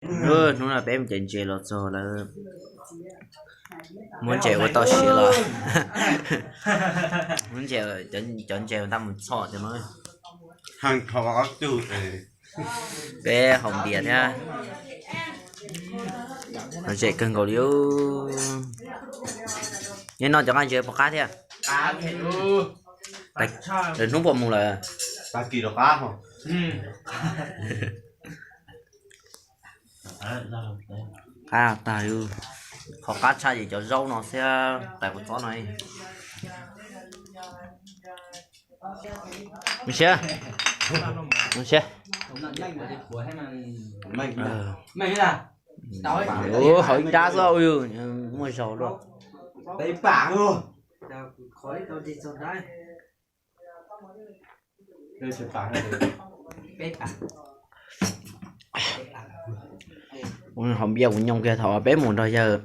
Hnub no peb mus cov ntses los txog lawm. Muab ntses ua tau siav los. Muab ntses, cov ntses ua ntaj mus txhom cov no. Peb haus npias thiab. Lom zem kawg nkaus li. Nyob no cov nqaij ntses puas qab thiab? Lawv hnub puas mus lawm? Qab tag. Qhov qab tshaj ces cov zaub no xwb, tais kuv txob no. Siab, siab. Ua hauv ib nrab xwb, muaj zaus luaj. Haus npias kuv nyoo kiag thaum peb mus nrog yawg.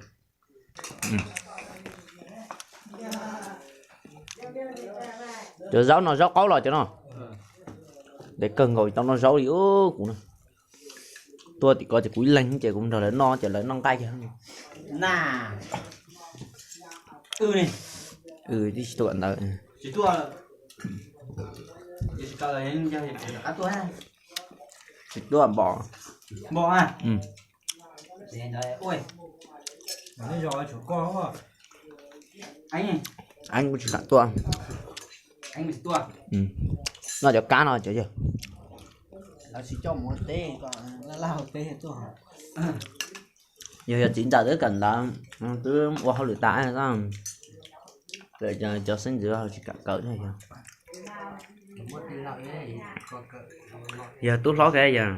Cov zaub no zaub qaub los cov no. Ntev kawg nkaus tau noj zaub li kuv. Tuaj tim ko ces kuv ib leeg ces kuv nrog lawv noj ces lawv noj nqaij kiag. Twb tsis tuaj ntawd. Tsis tuaj npom. Eeb kuj tsis kam tuaj. Noj cov kab no cov yawg. Yog yog txiv ntxawm twb kawm ntawv, twb ua hauj lwm tas, cov xeeb ntxwv tsis kam kawm thiab. Yog tub hlob kiag yog.